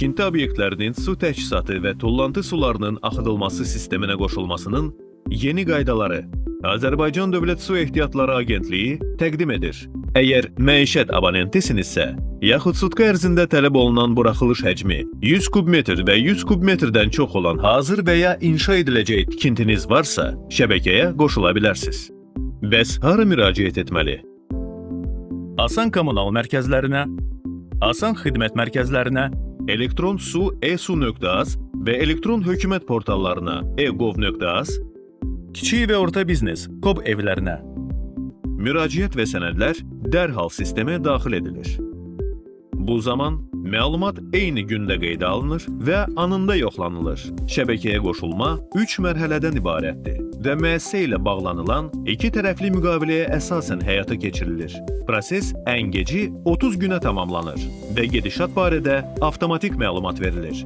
Tikinti obyektlərinin su təchizatı və tullantı sularının axıdılması sisteminə qoşulmasının yeni qaydaları Azərbaycan Dövlət Su Ehtiyatları Agentliyi təqdim edir. Əgər məişət abonentisinizsə, yaxud sutka ərzində tələb olunan buraxılış həcmi 100 kubmetr və 100 kubmetrdən çox olan hazır və ya inşa ediləcək tikintiniz varsa, şəbəkəyə qoşula bilərsiniz. Bəs hara müraciət etməli? Asan kommunal mərkəzlərinə, Asan xidmət mərkəzlərinə, Elektron su e-su.az və elektron hökumət portallarına e-gov.az kiçik və orta biznes, KOB evlərinə. Müraciət və sənədlər dərhal sistemə daxil edilir. Bu zaman məlumat eyni gündə qeydə alınır və anında yoxlanılır. Şəbəkəyə qoşulma 3 mərhələdən ibarətdir və müəssisə ilə bağlanılan iki tərəfli müqaviləyə əsasən həyata keçirilir. Proses ən geci 30 günə tamamlanır və gedişat barədə avtomatik məlumat verilir.